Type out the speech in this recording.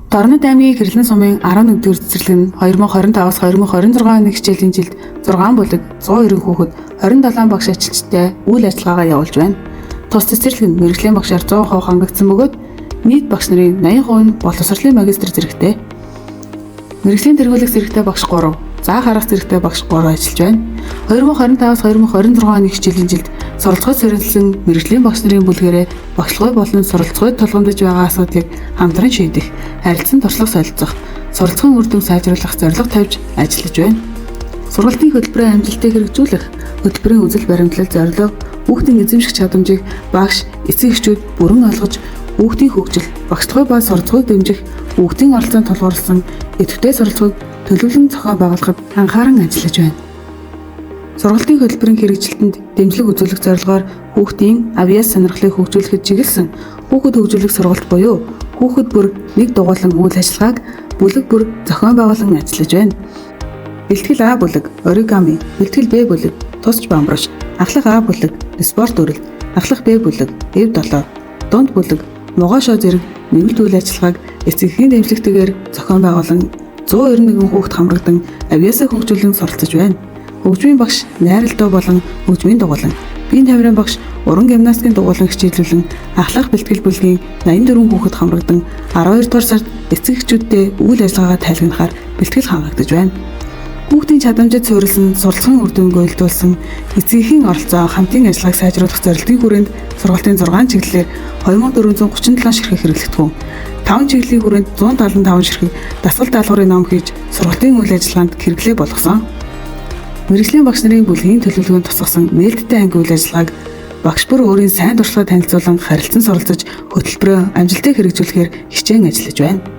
Дорнод аймгийн Хэрлэн сумын 11-р цэцэрлэг нь 2025-аас 2026 оны хичээлийн жилд 6 бүлэг 190 хүүхэд 27 багш ажилчтай үйл ажиллагаагаа явуулж байна. Тус цэцэрлэг нь мэргэжлийн багшаар 100% хангагдсан бөгөөд нийт багш нарын 80% нь боловсролын магистр зэрэгтэй. Мэргэжлийн тэргүүлэх зэрэгтэй багш 3, заах арга зэрэгтэй багш 3 ажиллаж байна. 2025-аас 2026 оны хичээлийн жилд суралцахад сорилсан мэргэжлийн багш нарын бүлгээрээ багшлахуй болон суралцахуйд тулгамдж байгаа асуудлыг хамтран шийдэх, харилцан туршлага солилцох, суралцахын үр дүн сайжруулах зорилго тавьж ажиллаж байна. Сургалтын хөтөлбөрөө амжилттай хэрэгжүүлэх, хөтөлбөрийн үзэл баримтлал зорилго, хүүхдийн эзэмших чадамжийг багш, эцэг эхчүүд бүрэн ойлгож, хүүхдийн хөгжил, багшлахуй ба суралцахуйг дэмжих, хүүхдийн оролцоонд тулгуурласан идэвхтэй суралцахыг төлөвлөн зохион байгуулахад анхааран ажиллаж байна. Сургалтын хөтөлбөрийн хэрэгжилтэнд дэмжлэг үзүүлэх зорилгоор хүүхдийн авиас сонирхлыг хөгжүүлэхэд чиглэсэн хүүхэд хөгжүүлэх сургалт буюу хүүхэд бүр нэг дугуйлан үйл ажиллагааг бүлэг бүр зохион байгуулан ажиллаж байна. Бэлтгэл А бүлэг оригами, бэлтгэл Б бүлэг тусч бамбарш, ахлах А бүлэг спорт өрөлт, ахлах Б бүлэг эв долоо, дунд бүлэг мугай шоо зэрэг нэмэлт үйл ажиллагааг эцэгхийн дэмжлэгтэйгээр зохион байгуулан 191 хүүхэд хамрагдан авиасаа хөгжүүлэн суралцж байна. Хөгжмийн багш найрал дуу болон хөгжмийн дугуйлан, биеийн тамирын багш уран гимнастикийн дугуйлан хичээлүүлэн ахлах бэлтгэл бүлгийн 84 хүүхэд хамрагдан 12 дугаар сард эцэг эхчүүдтэй үйл ажиллагаагаа тайлгнахаар бэлтгэл хангагдаж байна. Хүүхдийн чадамжид суурилсан суралцахын үр дүнг уялдуулсан эцэгхийн оролцоо хамтын ажиллагааг сайжруулах зорилтын хүрээнд сургалтын 6 чиглэлээр 2437 ширхэг хэрэглэгдэхүүн, 5 чиглэлийн хүрээнд 175 ширхэг дасгал даалгаврын ном хийж сургалтын үйл ажиллагаанд хэрэглээ болгосон. Мэргэжлийн багш нарын бүлгийн төлөвлөгөөнд тусгасан нээлттэй анги үйл ажиллагааг багш бүр өөрийн сайн туршлагыг танилцуулан харилцан суралцаж хөтөлбөрөө амжилттай хэрэгжүүлэхээр хичээн ажиллаж байна.